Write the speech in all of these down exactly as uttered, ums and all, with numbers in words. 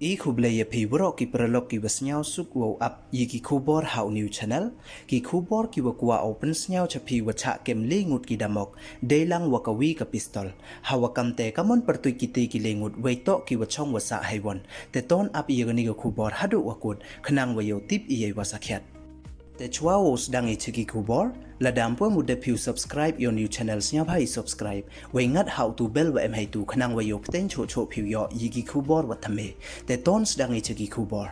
I khublei ya phi waroh ki paralok ki wa sniawsuk wow ap ya ki khubor ha u new channel. Ki khubor ki wa kwah u pynsniaw cha phi wa chah kem le ngut ki damok, deilang wa ka wi ka pistol. Ha wa kam te ka mon pyrtuit kiti ki le ngut wei toh ki wa chong wa sah heiwon. Te ton ap ya kani ka khubor haduh wa kut, khnang wa yoh tip ya i wa sakhiat. Te chwa wow sdang i cha ki khubor, lada ym pu em u dep phi u subscribe ya u new channel, sniawbha i subscribe, wei ngat ha u tu bell wa em heitu, khnang wa yoh pteng choh choh phi u yoh ya ki khubor wa thymme. Te ton sdang i cha ki khubor.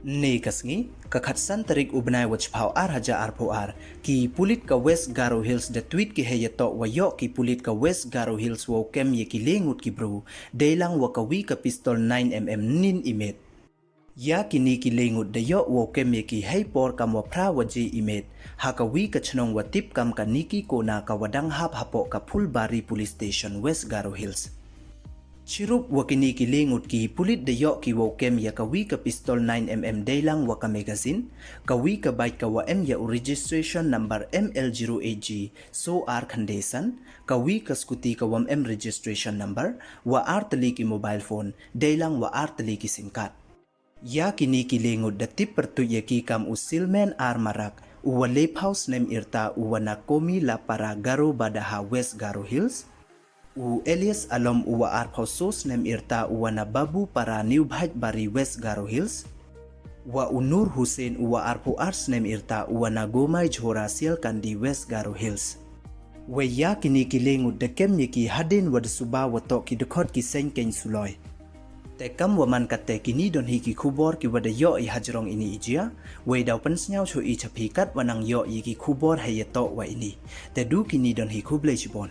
Ni ka sngi, ka khatsan tarik u bnai wa chiphaw ar hajar arphaw ar, ki pulit ka West Garo Hills da tweet ki hei ya toh wa yoh ki pulit ka West Garo Hills wow kem ya ki le ngut ki bru, deilang wa ka wi ka pistol nine M M nin i met. Ya kini ki le ngut da yoh wow kem ya ki hei por kam wa phra waje i met, ha ka wi ka chnong wa tip kam ka Niki Kona ka wa dang hap hapoh ka Phulbari Police Station, West Garo Hills. Chirup wa kini ki le ngut, ki pulit da yoh ki wow kem ya ka wi ka pistol nine M M deilang wa ka magazine, ka wi ka bike ka wa em ya u registration number M L zero eight G so ar khyndai san, ka wi ka scooty ka wa ym em registration number, wa ar tylli ki mobile phone, deilang wa ar tylli ki sim card. Ya kini ki le ngut da tip pyrtuit ya ki kam u Silmen R Marak, u wa lephaw snem i rta, u wa na Komilapara, Garo Badaha, West Garo Hills, u Elias Alom, u wa arphaw so snem i rta, u wa na Babupara, New Bhaitbari, West Garo Hills, wa u Nur Hussain, u wa arphaw ar snem i rta, u wa na Gomai Jhora, Sialkandi, West Garo Hills. Wei ya kini ki le ngut da kem ya ki hadien wa da suba wa toh ki dkhot ki seng keng suloi. Te kam wa man katte, kini don hi ki khubor ki wa da yoh i hajrong ini i jia, wei daw pynsniaw choh i cha phi kat wa nang yoh ya ki khubor hei ya toh wa ini. Te du kini don hi, khublei chibon.